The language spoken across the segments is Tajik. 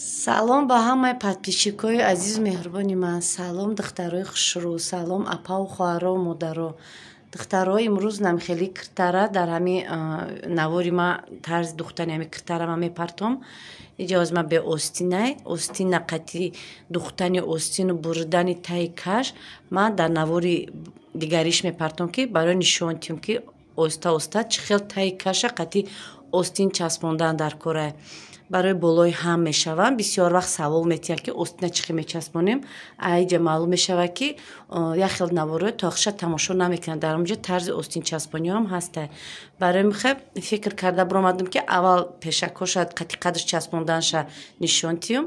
Салом ба ҳамаи подписчикои азизу меҳрубони ман. Салом духтарои хушрӯ, салом апаву хоҳарову модаро. Духтаро, имрӯз намхели киртара дар ҳами навори ма тарзи духтани ҳами киртара ма мепартом. Иҷоз ма бе остинай, остина қати духтани остину буридани таи каш ма дар навори дигариш мепартом, ки барои нишон тиҳем, ки оста оста чӣ хел таи каша қати остин часпондан дар корай. Барои болои ҳам мешаванд. Бисёр вақт савол метиҳанд, ки остина чӣ хел мечаспонем. Аиҷа маълум мешавад, ки як хел наворҳои тоқша тамошо намекунанд. Дар онҷо тарзи остинчаспониҳам ҳаста. Барои михе фикр карда биромадам, ки аввал пешакҳоша қати қадрш часпонданша нишон тиҳам,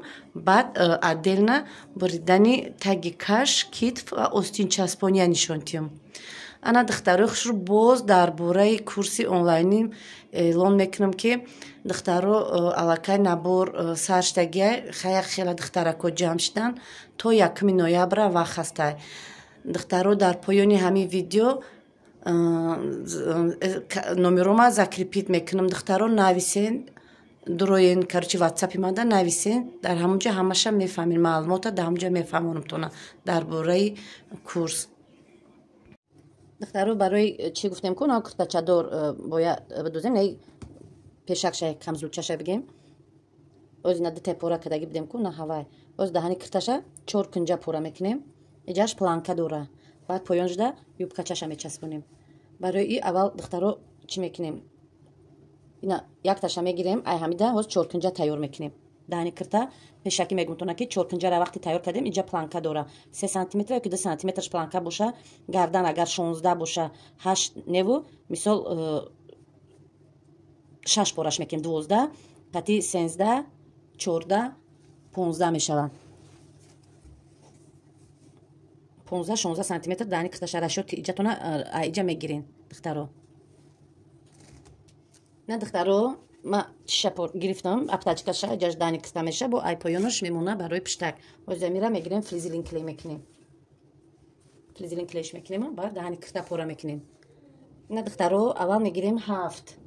баъд отдельно буридани таги каш, китф ва остинчаспония нишон тиҳам. Ана духтарои хушрӯ, боз дар бораи курси онлайнӣ эълон мекунам, ки духтаро, аллакай набор сар шудагиай, хая хела духтарако ҷамъ шуданд, то 1 ноябра вақт ҳастай. Духтаро, дар поёни ҳамин видео номерома закрепить мекунам. Духтаро, нависен, дуроен, короче, ватсапи манда нависен, дар ҳамон ҷо ҳамаша мефаҳмед, маълумота дар ҳамон ҷо мефаҳмонамтона дар бораи курс. Духтаро, барои чӣ гуфтем ку куртачадор бояд бидӯзем, на пешакша камзулчаша бигем. Оз на дутай пора кардагӣ бидем ку, на ҳавай. Оз даҳани кирташа чор кунҷа пора мекунем. Иҷаш планка дора, баъд поён шуда юбкачаша мечаспонем. Барои и аввал, духтаро, чӣ мекунем? Ина якташа мегирем, ай ҳамида ҳоз чоркунҷа тайёр мекунем. Даҳани кирта пешакӣ мегумтона, ки чоркунҷара вақте тайёр кардем, инҷа планка дора, 3 сантиметр ёки 2 сантиметрш планка боша, гардан агар 16 боша, ҳашт неву мисол шаш пораш мекунем, 12 қати 13, 14, 15 мешавад. 15, 16 сантиметр даҳани кирташа расчёти иҷатона иҷа мегирен, духтаро. На, духтаро, ма чиша гирифтам, обтачкаша иҷаш даҳани кирта меша, бо ай поёнаш мемона барои пиштак. Озамира мегирем, флизелин клей мекунем, флизелин клейш мекунем, баъд даҳани кирта пора мекунем. На, духтаро, аввал мегирем ҳафт,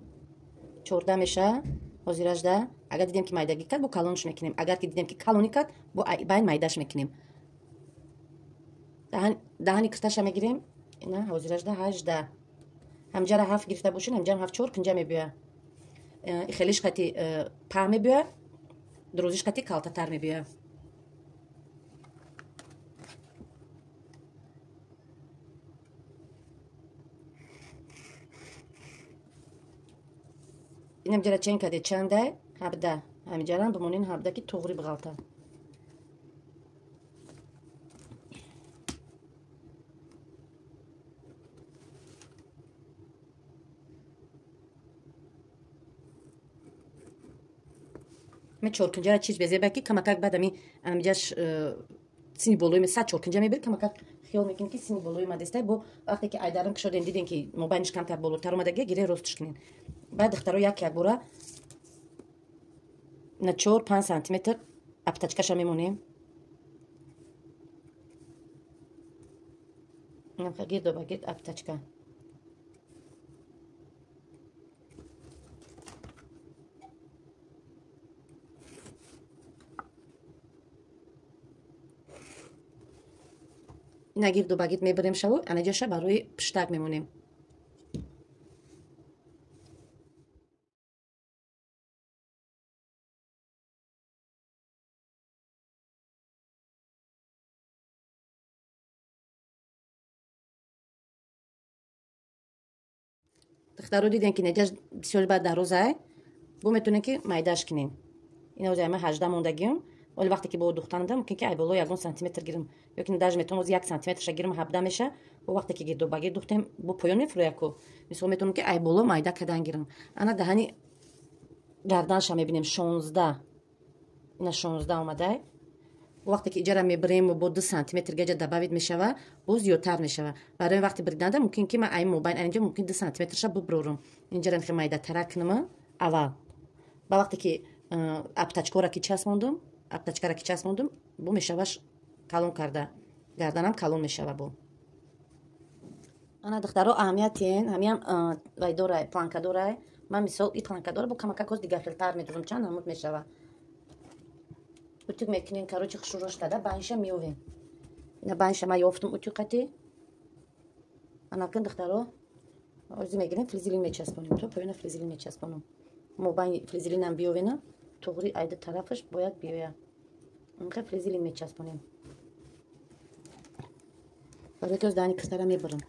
14 меша. Ҳозиражда агар дидем, ки майдагӣ кард, бо калонш мекунем, агар ки дидем, ки калонӣ кард, бо байн майдаш мекунем. Даҳани кирташа мегирем, ина ҳозиражда 18, ҳамҷара ҳафт гирифта бошин, ҳамҷарам ҳафт, чор кунҷа мебиёяд. Хелиш қати паҳн мебиёяд, дурозиш қати калтатар мебиёяд. Инамҷара чен каде чандай? 17. Ҳамиҷарам бимонин 17, ки туғри биғалта. Ме чоркунҷара чиз безеба, ки камакак баъд ами амиҷаш сини болои ме сад чоркунҷа мебир, камакак хиёл мекунем, ки сини болои омадестай. Бо вақте ки айдарам кушодем, дидем, ки мобайниш камтар болотар омадагия, гире ростш кунем. Баъд, духтаро, як якбора на 4-5 сантиметр обтачкаша мемонем, гирдо ба гирд обтачка. Ина гирду ба гирд мебарем шаву анаҷаша барои пиштак мемонем. Духтаро, дидем, ки неҷаш бисёр баъд дарозай, бо метавонем, ки майдаш кунем. Ина озай ма 18 мондагиам, вале вақте ки бо духтанада, мумкин ки ай боло ягон сантиметр гирам, ёки даже метавонам оз 1 сантиметрша гирам, 17 меша. Бо вақте ки гирду ба гирд духтем, бо поён мефурӯяку, мисол метавонам, ки ай боло майда кардан гирам. Ана даҳани гарданша мебинем, 16, ина 16 омадай. Вақте ки иҷара мебирем, бо 2 сантиметр гаҷа добавить мешава, боз зиёдтар мешава. Барои вақти бриданда мумкин ки ман ай мобайн инҷа мумкин 2 сантиметрша буброрам, инҷара хе майдатара кунама аввал. Ба вақте ки обтачкора ки часпондум, обтачкара ки часпондум, бо мешаваш калон карда, гарданам калон мешава. Бо ана, духтаро, аҳамиятен ҳамиам вай дорай, планка дорай. Ман мисол и планка дора, бо камакак ҳоз дигархелтар медузам, чанд намуд мешава. Утюг мекунем, короче, хушрӯш када байнша меовем. Ина байнша ма ёфтум утюг қати. Анакун, духтаро, ози мегирем, флизелин мечаспонем. То поёна флизелин мечаспонам. Мо байн флизелинам биёвена, туғри айда тарафаш бояд биёя. Инқа флизелин мечаспонем. Барои ки оз даҳани киртара мебарам.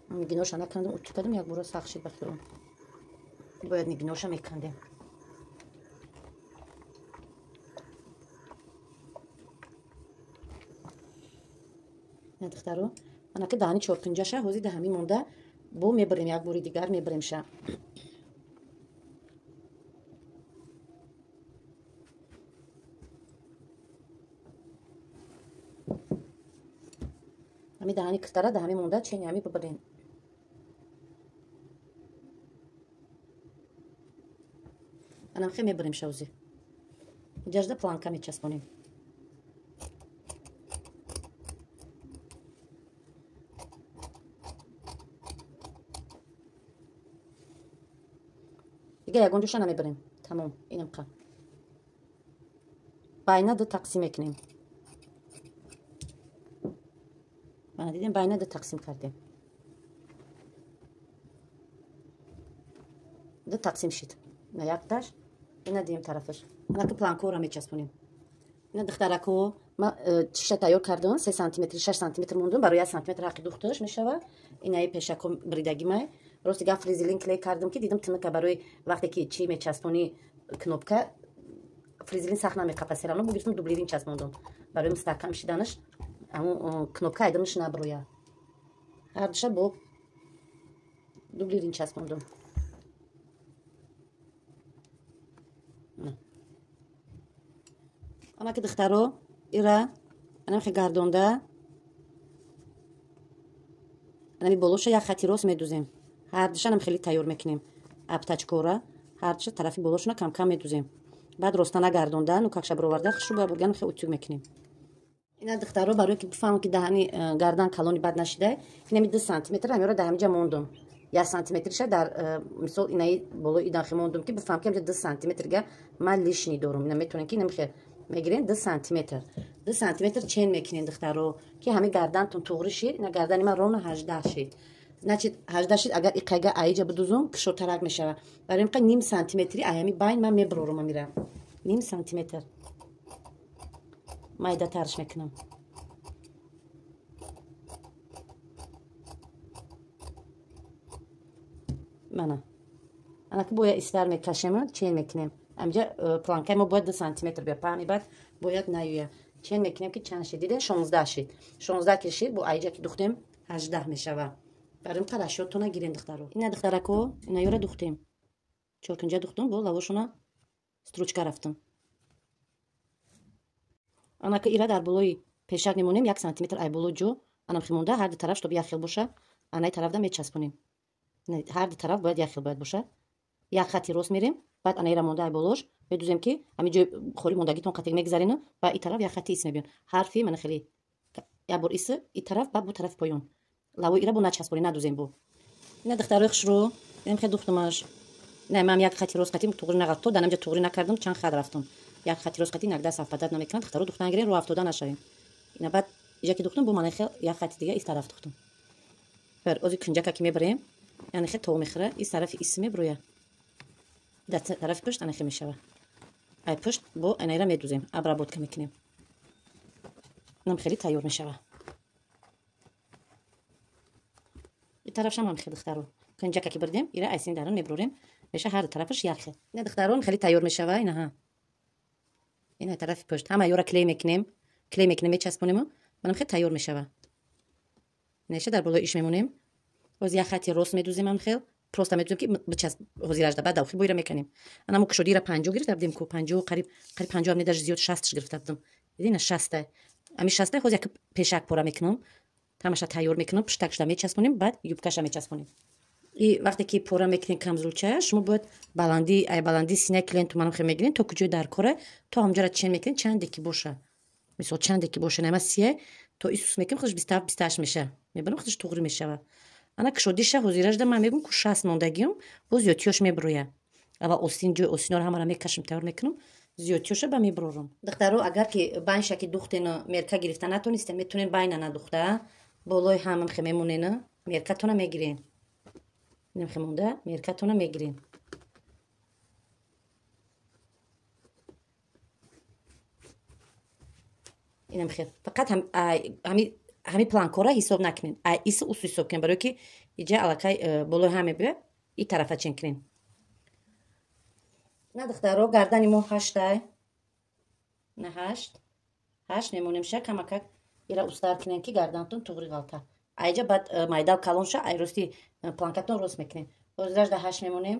Нигиноша накандам, утюг кардам, як бора сахт шид ба хиёлам. Бояд нигиноша мекандем. Духтаро, анаки даҳани чоркунҷаша ҳозир даҳами монда бо мебарем, як бори дигар мебаремша. Ҳами даҳани киртара даҳами монда чени ҳами бибарем. Анамхе мебарем шавзи. Иҷажда планка мечаспонем. Дига ягон ҷоша намебарем. Тамом, инамқа. Байна ду тақсим мекунем. Мана дидем, байна ду тақсим кардем. Ду тақсим шид. На якташ, ина дуюм тарафаш. Анаки планкаро мечаспонем. Ина, духтарако, ма чиша тайёр кардам, 3 сантиметр, 6 сантиметр мондум, барои 1 сантиметр ҳаққи духташ мешава. Инаи пешако бридагӣ май. Рости гап, флизелин клей кардам, ки дидам тыныка, барои вақте ки чӣ мечаспонӣ, кнопка, флизелин сахт намеқапа, всё равно гирифтам, дублерин часпондум. Барои мустаҳкам шиданаш, ҳамун кнопка айдамаш наброя. Ҳардуша бо дублерин часпондум. Анаки, духтаро, ира анамхе гардонда, анами болоша як хати рост медузем. Ҳардушанам хеле тайёр мекунем. Обтачкора ҳардуша тарафи болошона камкам медузем. Баъд ростана гардонда, нукакша бироварда, хушу ба бурган хе утюг мекунем. Ина, духтаро, барои ки бифаҳмам, ки даҳани гардан калони бад нашида, инами 2 сантиметр ҳамёро дар ҳамиҷа мондум. 1 сантиметриша дар мисол инаи болои иданхе мондум, ки бифаҳмам, ки ҳамҷа 2 сантиметрга ман лишний дорум. Ина метавонем, ки инамихе мегирем, 2 сантиметр. 2 сантиметр чен мекунем, духтаро, ки ҳами гардантон туғри шид. Ина гардани ман ровно 18 шид. Значит, 18 шид, агар иқайга аиҷа бидузум, кушодтарак мешава. Барои инқа ним сантиметри аями байн ман меброрум амира. Ним сантиметр. Майдатарш мекунам. Мана. Анаки бояд истар мекашем, чен мекунем. Амҷа планкаи мо бояд 2 сантиметр бия, паҳни баъд бояд наюя. Чен мекунем, ки чанд шид. Дидем, 16 шид. 16 ки шид, бо аиҷа ки духтем, 18 мешава. Барои ин расчётона гирем, духтаро. Ина, духтарако, ина ёра духтем. Чоркунҷа духтум, бо лавошона строчка рафтум. Анака ира дар болои пешак мемонем, 1 сантиметр ай боло ҷо, анам химонда, ҳар ду тараф, чтоб як хел боша, анаи тарафда мечаспонем. Ҳар ду тараф бояд як хел бояд боша. Як хати рост мерем, баъд анаира монда ай болош медузем, ки ҳамин ҷои холи мондагитон қатег мегзарена, ба и тараф як хати ис мебиён. Ҳарфи мана хеле як бор ис и тараф, баъд бу тарафи поён. Лавои ира бо начаспонем, надузем бо. Ина, духтарои хушрӯ, инам хеле духтумаш. Не, ман як хати рост қатим туғри нағалт, то данамҷа туғри накардам, чанд хат рафтам. Як хати рост қати инакда совпадать намекунад, духтаро, духтан гирем, рӯ афтода нашавем. Ина баъд иҷа ки духтум, бо мана хел як хати дига ис тараф духтум. Бер ози кунҷака ки мебарем, яъне хел то мехӯра, ис тарафи ис меброя. Дар тарафи пушт ана хел мешава. Ай пушт бо анаира медузем, обработка мекунем. Инам хеле тайёр мешава. И тарафшам ҳам хел, духтаро. Кунҷака ки бурдем, ира айсин дарун меброрем, меша ҳар тарафаш як хел. Ина, духтарон, хеле тайёр мешава, ина ҳа. Ина тарафи пушт ҳама ёра клей мекунем, клей мекунем, мечаспонем, манам хел тайёр мешава. Инаша дар болои иш мемонем. Боз як хати рост медузем, ам хел просто медузем, ки бичасп ҳозиражда, баъд давхи боира мекунем. Ана мо кушодира 50 гирифта будем ку, 50, қариб қариб 50 ам не, даже зиёд, 60 гирифта будем. Диди, ина 60. Ами 60 ҳозир як пешак пора мекунам. Ҳамаша тайёр мекунам, пуштакшда мечаспонем, баъд юбкаша мечаспонем. И вақте ки пора мекунем камзулчая, шумо бояд баландӣ, ай баландии синаи клиенту манам хел мегирем, то куҷои дар кора, то ҳамҷора чен мекунем, чанде ки боша. Мисол, чанде ки боша, нама сия, то исус мекунем, худаш 27, 28 меша. Мебарам, худаш туғри мешава. Ана кушодиша ҳозиражда ман мегӯм, ку 60 мондагиюм, боз зиёдтиёш меброя. Аввал остин, ҷои остинҳоро ҳамаро мекашам, тайёр мекунам, зиёдтиёша ба мебурорам. Духтаро, агар ки байнша ки духтена мерка гирифта натонистем, метонен байна надухта, болои ҳамам хе мемонена, меркатона мегирен. Инам хе монда, меркатона мегирен. Инам хе фақат ҳами планкора ҳисоб накунен. Ай иси усу ҳисоб кунен, барои ки иҷа аллакай болои ҳам мебиёяд, и тарафа чен кунен. На духтаро, гардани мо ҳаштай. На ҳашт. Ҳашт мемонем ша, камакак ира устар кунен ки гардантон туғри ғалта. Айҷа баъд майдав калон ша, ай рости планкатон рост мекунем. Ҳозираш да ҳашт мемонем.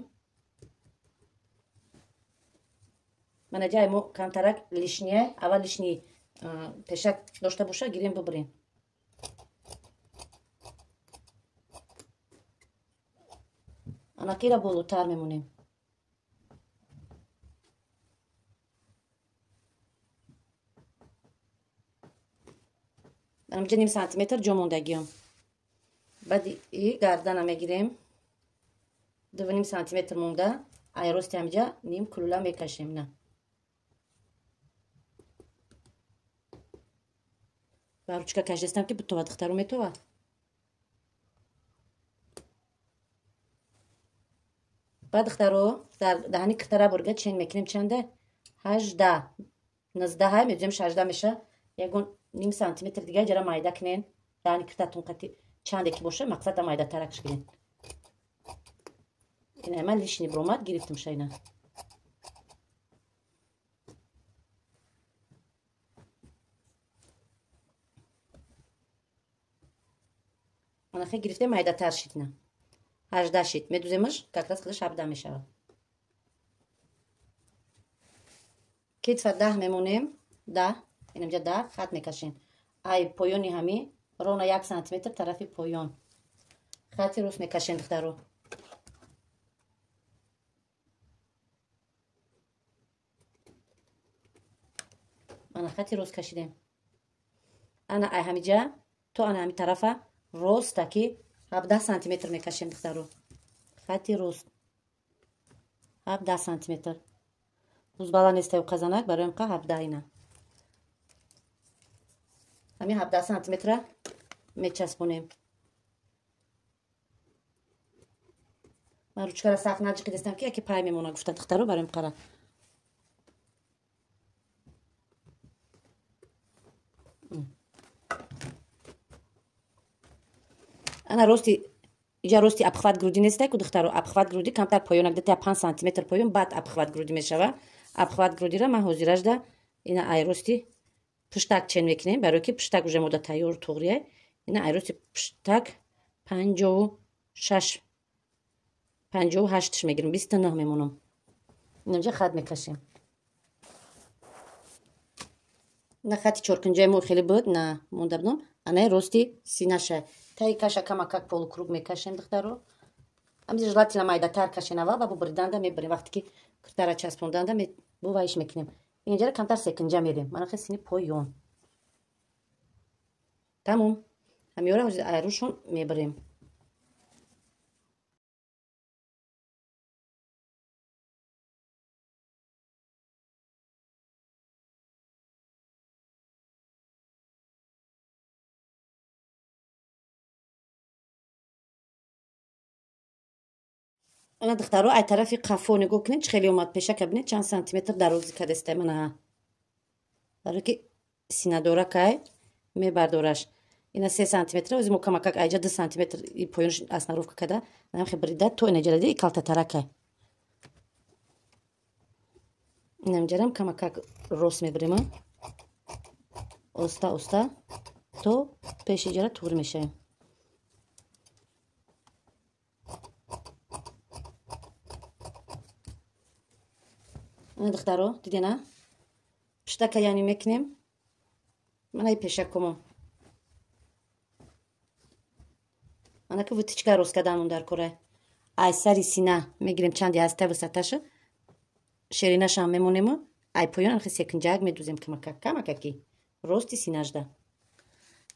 Мана ҷай мо камтарак лишния, аввал лишний пешак дошта боша, гирем бибирем. Анакира болотар мемонем. Анамҷа ним сантиметр ҷо мондагиём. Баъд и гардана мегирем. 2,5 сантиметр монда, ай рости ҳамҷа ним кулула мекашем. На. Ба ручка кашидастам ки бутова, духтару метова. Баъд духтаро, дар даҳани киртара бурга чен мекунем чанда? 18. 19 ҳай медузем, 18 меша. Ягон ним сантиметр дига ҷара майда кунен. Даҳани киртатон қати чанде ки боша, мақсада майдатаракш кунен. Ина ман лишний бромад гирифтам шайна. Анахе гирифтем, майдатар шид на. 18 шид. Медуземаш, как раз худаш 17 мешавад. Кетфа 10 мемонем, 10. Инамҷа 10 хат мекашем. Ай поёни ҳами ровно 1 сантиметр тарафи поён. Хати рост мекашем, духтаро. Ана хати рост кашидем. Ана ай ҳамиҷа то ана ҳами тарафа роста ки 17 сантиметр мекашем, духтаро. Хати рост 17 сантиметр. Узбала нестаю қазанак, барои ҳамқа 17 ина. Ҳамин 17 сантиметра мечаспонем. Ман ручкара сахт наҷиқидастам ки яке пай мемона гуфта, духтаро, барои ҳамқара. Ана рости иҷа рости обхват груди нестай ку, духтаро, обхват груди камтар поён, где-то 5 сантиметр поён, баъд обхват груди мешава. Обхват грудира ман ҳозиражда ина ай рости пуштак чен мекунем, барои ки пуштак уже мода тайёр туғрия. Ина ай рости пуштак 56 58 мегирем, 29 мемонам. Инамҷа хат мекашем. На хати чоркунҷаи мо хеле буд, на монда будам. Анаи рости синаша. Таи каша камакак полукруг мекашем, духтаро. Ҳамзи желательно майдатар кашен аввал ва бубуриданда мебарем. Вақте ки киртара часпонданда буваиш мекунем. Инҷара камтар секинҷа мерем. Мана хе сини поён. Тамом. Ҳамиёра ҳозир айрушон мебарем. Ана духтаро, ай тарафи қафо нигоҳ кунед, чӣ хеле омад пешака, бинед чанд сантиметр дарозӣ кадестай мана. Барои ки синадоракай мебардораш. Ина 3 сантиметр, ози мо камакак айҷа 2 сантиметр поёнш основка када, намхе брида то ина ҷаради и калтатаракай. Инам ҷарам камакак рост мебирем. Оста оста то пеши ҷара туғри мешавем. Ана духтаро, дидена? Пуштака яъне мекунем. Мана и пешакомо. Ана ки вытичка рост карданмон дар кора. Ай сари сина мегирем чанде ҳаста высоташа. Ширинашам мемонему. Ай поён анхе секинҷак медузем камакак, камакаки. Рости синажда.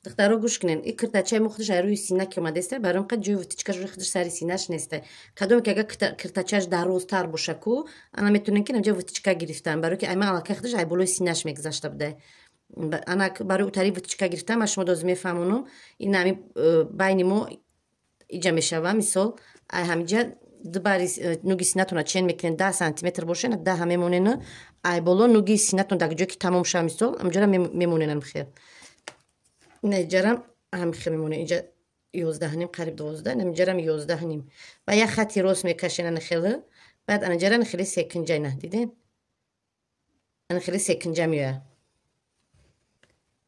Духтаро, гӯш кунен, и киртачаи мо худаш рӯи сина ки омадааста, барои қа ҷои выточкаш рӯи худаш сари синаш неста. Кадоме ки агар киртачааш дарозтар боша ку, ана метавонем ки наҷа выточка гирифтан, барои ки айма аллакай худаш ай болои синаш мегузашта буда. Ана барои утари выточка гирифтан ман шумо доз мефаҳмонам. Ин ҳами байни мо иҷа мешава, мисол, ай ҳамиҷа ду бари нуги синатона чен мекунен, 10 сантиметр боша, 10 мемонена, ай боло нуги синатон дар ҷое ки тамом шава, мисол, ҳамҷора мемоненам хел. Ина иҷарам ҳамихел мемонем, инҷа 11.5, қариб 12, инҷарам 11.5. Ба як хати рост мекашен ана хеле, баъд анаҷара ана хеле секинҷа, ина диден, ана хеле секинҷа меояд,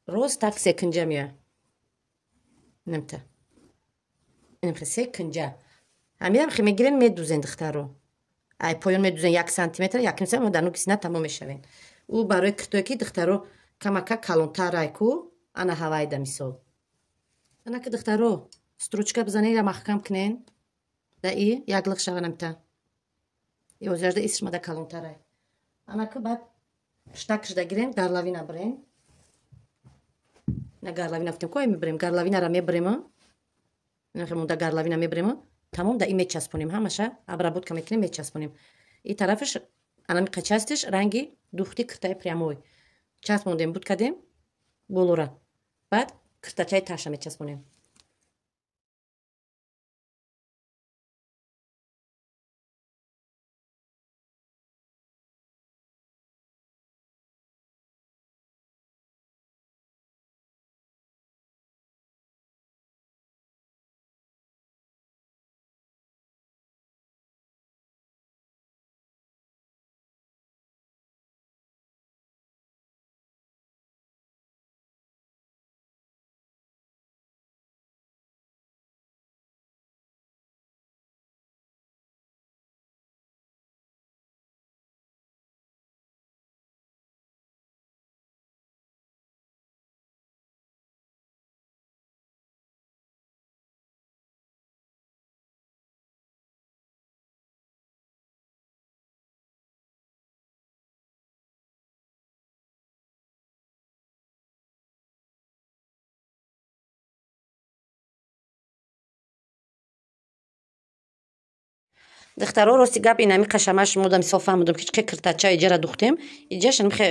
рост так секинҷа меояд, инамта инамхел секинҷа. Ҳаминам хе мегирен, медузен, духтаро, ай поён медузен 1 сантиметр, 1.5 сантиметр, дар нуги сина тамом мешавен. Ӯ барои киртое ки, духтаро, камака калонтар ку, ана ҳавайда, мисол. Ана ки, духтаро, строчка бизанед, я маҳкам кунен, да и як лиқ шава намта ёзажда исшмада калонтарай. Ана ки баъд штакшда гирем, горловина бирем. На горловина гуфтем, кое мебирем, горловинара мебирем, монда горловина мебирем, тамом, да и мечаспонем, ҳамаша обработка мекунем, мечаспонем. И тарафаш анами қачастиш ранги духти киртаи прямой часпондем, буд кардем болора, баъд киртачаи таша мечаспонем. Духтаро, рости гап, инами қашамаш мода, мисол, фаҳмидам, ки чӣ киртача иҷара духтем, иҷаш намихе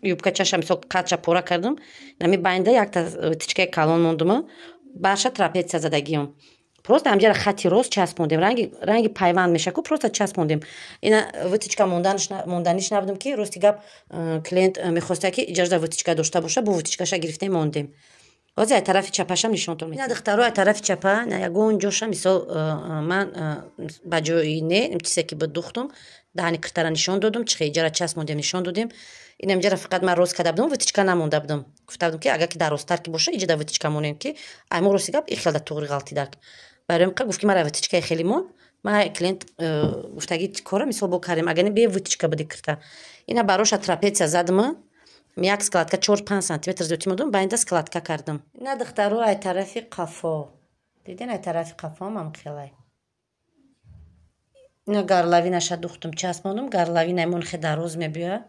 юбкачаша, мисол, қадша пора кардам, нами байнда якта тичкаи калон мондума, барша трапеция задагиём. Просто ҳамҷара хати рост часпондем, ранги пайванд меша ку, просто часпондем. Ина выточка монданиш набудем, ки рости гап, клиент мехоста, ки иҷажда выточка дошта боша, бо выточкаша гирифтем, мондем. Ҳозир ай тарафи чапашам нишонтон медиҳам. Духтаро, ай тарафи чапа на ягон ҷоша, мисол, ман ба ҷои не чизе ки буд духтум, даҳани киртара нишон додум, чихе иҷара часпондем, нишон додем. Инам иҷара фақат ман рост карда будам, выточка намонда будам. Гуфта будам, ки агар ки дарозтар ки боша, иҷада выточка монем, ки ай мо, рости гап, ихелда туғри ғалтидак. Барои ка гуфт, ки мара выточкаи хеле мон, ма клиент гуфтаги кора, мисол, бо кардем, агар не бе выточка буди кирта. Ина бароша трапеция задма, як складка 4-5 сантиметр зиёдтӣ мондум, байнда складка кардам. Ина, духтаро, ай тарафи қафо диден, ай тарафи қафоам ам хелай. Ина горловинаша духтум, часпондум, горловина имон хе дароз мебиёяд.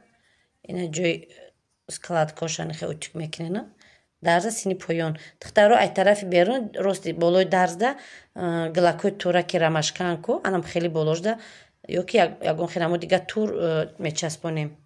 Ина ҷои складкоша нихе утюг мекунена, дарза сини поён. Духтаро, ай тарафи берун, рости болои дарзда гилакои тура ки ромашкан ку, анам хеле боложда, ё ки ягон хенамо дига тур мечаспонем.